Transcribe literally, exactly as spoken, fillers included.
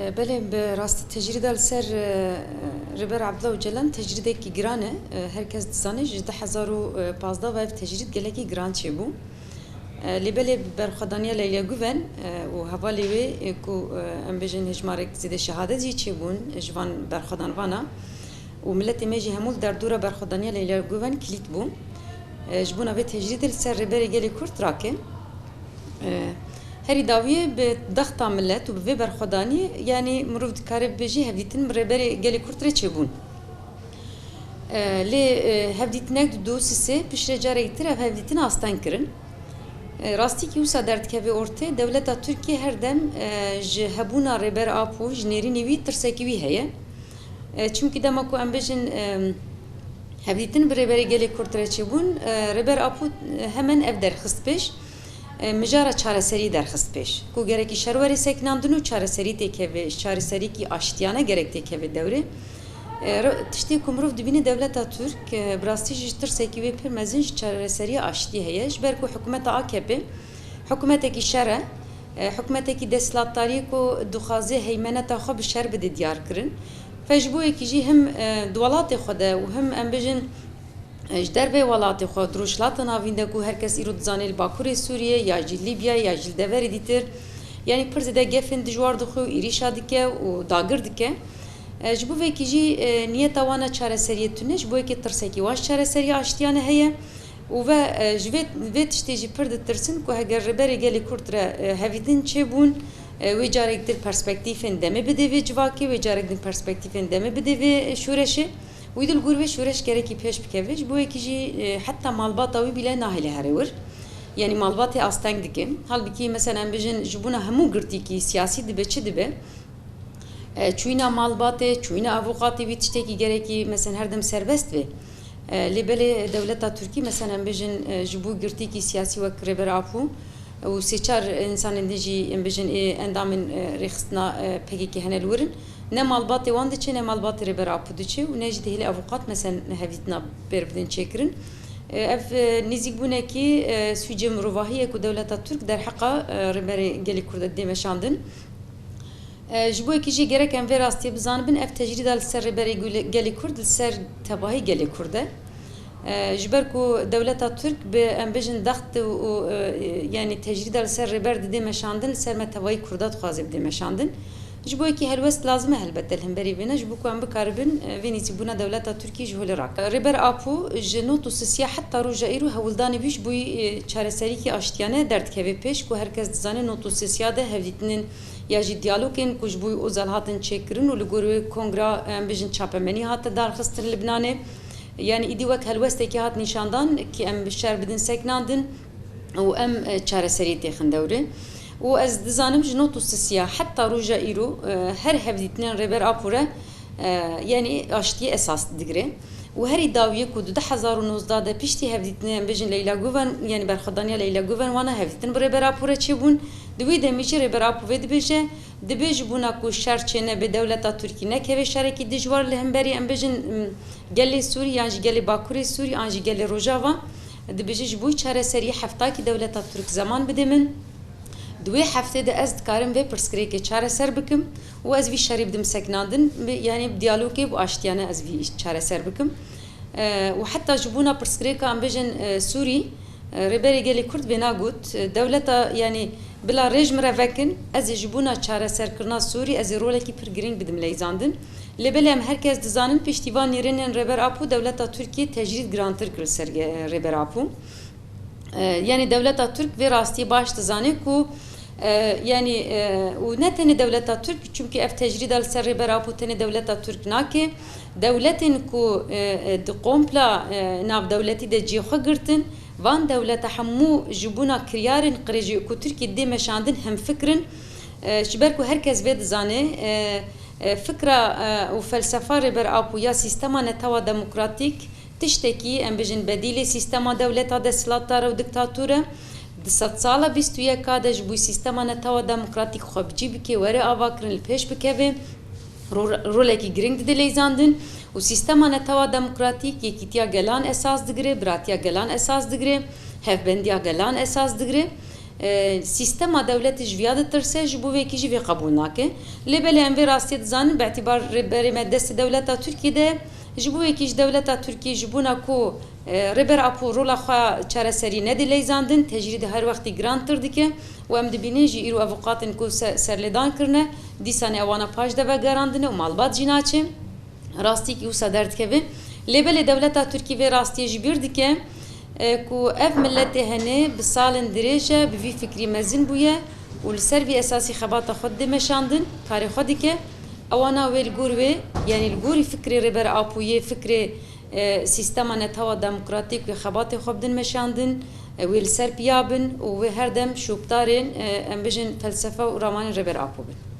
Belê, bi rastî tecrîda li ser, e, Rêber Abdullah Ocalan tecrîdekî giran e. E, her kes dizane ji du hezar û pazdeh ve ev tecrîd gelekî giran çêbû. E, lê belê bi berxwedaniya Leyla Guven, e, û hevalê wê, e, ku, e, em bêjin hejmarek zêde şehadet jî çêbûn ji van berxwedanvana û miletê me jî hemû li derdora berxwedaniya Leyla Guven kilît bû. E, ji bona vê tecrîdê li ser Rêberê Gelê Kurd rake. E, herî dawiyê bi dexta milet û bi vê berxwedanî, yanî mirov dikare bibêjî hevdîtin bi Rêberê Gelê Kurd re çêbûn. E, lê, e, hevdîtinek du du sisê piştre carek dir ev hevdîtin asteng kirin. E, rastî kî wisa derdikeve ortê, dewleta Tirkiyê her dem, e, ji hebûna Rêber Apo, ji nêrînê wî tirsekî wî heye. E, çimkî dema ku em bêjin, e, hevdîtin bi Rêberê Gelê Kurd re çêbûn, e, Rêber Apo, e, hemen ev derxist pêş, e, mijara çareserî derxist pêş. Ku gerekî şer were sekinandin û çareserî têkeve, çareserîkî aştiyane gerek têkeve dewrê. E, re-, tiştê ku mirov dibîne dewleta Tirk, e, bi rastî jî tirsekî wê pir mezin ji çareseriya aştiyê heye. Ji ber ku hikûmeta A K P hikûmetekî şer e, e, hikûmetekî desthilatdarî ku dixwaze heymeneta xwe bi şer bide diyar kirin. Fe ji bo yekî jî him, e, di welatê xwe de û him em bêjin, e, ji dervê welatê xwe, di Rojhilata Navîn de ku her kes îro dizane li Bakurê Sûriyê ya jî Lîbyayê ya jî li deverê dîtir, yanî pir zêde gefên dijwar dixwe û êrîşa dike û dagir dike. E, ji bo vekî jî, e, niyeta wan a çareseriyê tune, ji bo yekê tirsekî wan ji çareseriya aştiyane heye. Û ve, e, ji vê, vê tiştê jî pir ditirsin ku heger Rêberê Gelê Kurd re, e, hevîtin çêbûn, e, wê carek din perspektîfên demê bidê vê civakê, wê carek din perspektîfên demê bidê vê şoreşê. Wî dil gor vê şoreş gerekî pêş bikeve. Ji bo yekî jî, e, heta malbata wî bîle nahêle here wir. Yanî malbatê asteng dike. Halbikî, mesela, em bêjin, ji bona hemû girtîkî siyasî dibe, çi dibe? E, çûyîna malbatê, çûyîna avûkatê wî tiştekî gerekî, mesela, her dem serbest be. E, lê belê dewleta Tirkî, mesela, em bêjin, e, ji bo girtîkî siyasî wek Rêber Apo û sê çar însanên din jî, em bêjin, ê endamên, e, rêxistina, e, P K K hene li wir in. Ne malbatê wan diçe, ne malbatê Rêber Apo diçe û ne jî dihêlê avûkat, mesela, hevdîtina pêr bidin çêkirin. E, ev, e, nêzîkbûnekî, e, sûcê mirovahî ye ku dewleta Tirk derheqa, e, Rêberê Gelê Kurd de dê meşandin. E, ji bo yekî jî gerek em vê rastiyê bizanibin, ev tecrîda li ser Rêberê Gule-, Gelê Kurd, li ser tevahî gelê Kurd e. E, ji ber ku dewleta Tirk bi, em bêjin, dext û, û, e, yanî tecrîda li ser Rêber didê meşandin, li ser me tevahî Kurda dixwaze bidê meşandin. Ji bo yekî helwest lazim e helbete li hemberî vê ne, ji bo ku em bikaribin, e, vê nêzîkbûna dewleta Tirkî ji holê rake. Rêber Apo ji nod û sisiya heta roja îro hewldanê wî ji bo, e, çareserîkî aştiyane derdikeve pêş, ku her kes dizane nod û sisiya de hevdîtinên ya jî diyalogên ku ji bo Ozal hatin çêkirin û li gor wê kongra, em bêjin, çapemenî hate darxistin li binanê. Yanî îdî wek helwestekî hat nîşandan ki em bi şer bidin sekinandin û em, e, çareseriyê têxin dewrê. Û ez dizanim ji nod û sisiya heta roja îro, e, her hevdîtinên Rêber Apo re, e, yanî aştiyê esas digire. Û herî dawiyê ku di du hezar û nozdeh de piştî hevdîtinê, em bêjin, Leyla Guven, yanî berxwedaniya Leyla Guven, wana hevdîtin bi Rêber Apo re çêbûn. Di wî demî jî Rêber Apo vê dibêje, dibe ji bona ku şer çênebe, dewleta Tirkî nekeve şerekî dijwar li hemberî, em bêjin, m, gelê Sûrî yan jî gelê Bakurê Sûrî an jî gelê Rojava. Dibêje, ji bo çareseriyê heftakî dewleta Tirk zeman bide min. Di wê heftê de ez dikarim vê pirsgirêkê çareser bikim û ez vî şerî bidim sekinandin, bi, yanî bi diyalogê û aştiyane ez vî çareser bikim. E, û heta ji bona pirsgirêka, em bêjin, e, Sûrî, e, Rêberê Gelê Kurd vêna got, e, dewleta, yanî bila rêj min re vekin, ez ê ji bona çareserkirina Sûrî, ez ê rolekî pir girîng bidim leyzandin. Lê belê em her kes dizanin, piştî van nêrînên Rêber Apo dewleta Tirkiyê tecrîd girantir kir li ser ge-, Rêber Apo. E, yanî dewleta Tirk vê rastiyê baş dizane ku, e, yanî, e, û ne tenê dewleta Tirk, çimkî ev tecrîda li ser Rêber Apo tenê dewleta Tirk nake. Dewletên ku, e, e, di kompla, e, navdewletî de cihê xwe girtin, van dewleta hemû ji bona kiryarên qirêjê ku Tirkiyê dê meşandin hemfikir in. E, ji ber ku her kes vê dizane, e, e, fikra, e, û felsefa Rêber Apo ya sîstema netewa demokratîk, tiştekî, em bêjin, bedîlê sîstema dewleta desthilatdar û diktator e. Di sedsala bîst û yeka de ji bo sîstema netewa demokratîk xwe bi cî bike, were avakirin, li pêş bikeve, ro-, rolekî girîng dide leyzandin û sîstema netewa demokratîk yekîtiya gelan esas digire, biratiya gelan esas digire, hevbendiya gelan esas digire. E, sîstema dewletê ji viya ditirse, ji bo vê yekî jî vê qebûl nake. Lê belê em vê rastiyê dizanin, bi îtîbar rêberê me destê dewleta Tirkiyê de, ji bo vê yekî ji dewleta Tirkiyê ji bona ku, e, Rêber Apo rola xwe çareserî nedê leyzandin, tecrîdê her wextî girantir dike û em dibînin jî îro avûkatên ku se-, serlêdan kirine, dîsanê ewana paş de vegerandine û malbat jî naçe. Rastîkî wisa derdikeve. Lê belê dewleta Tirkî vê rastiyê ji bîr dike, e, ku ev miletê hene bi salên dirêj e bi vî fikrî mezin bûye û li ser vî esasî xebata xwe dide meşandin, karê xwe dike. Ewana wê li gor wê, yanî li gorî fikrê Rêber Apo yê, fikrê, e, sîstema netewa demokratîk wê xebatê xwe bidin meşandin, e, wê li ser piya bin û wê her dem şopdarên, e, em bijin felsefe û ramanên Rêber Apo bin.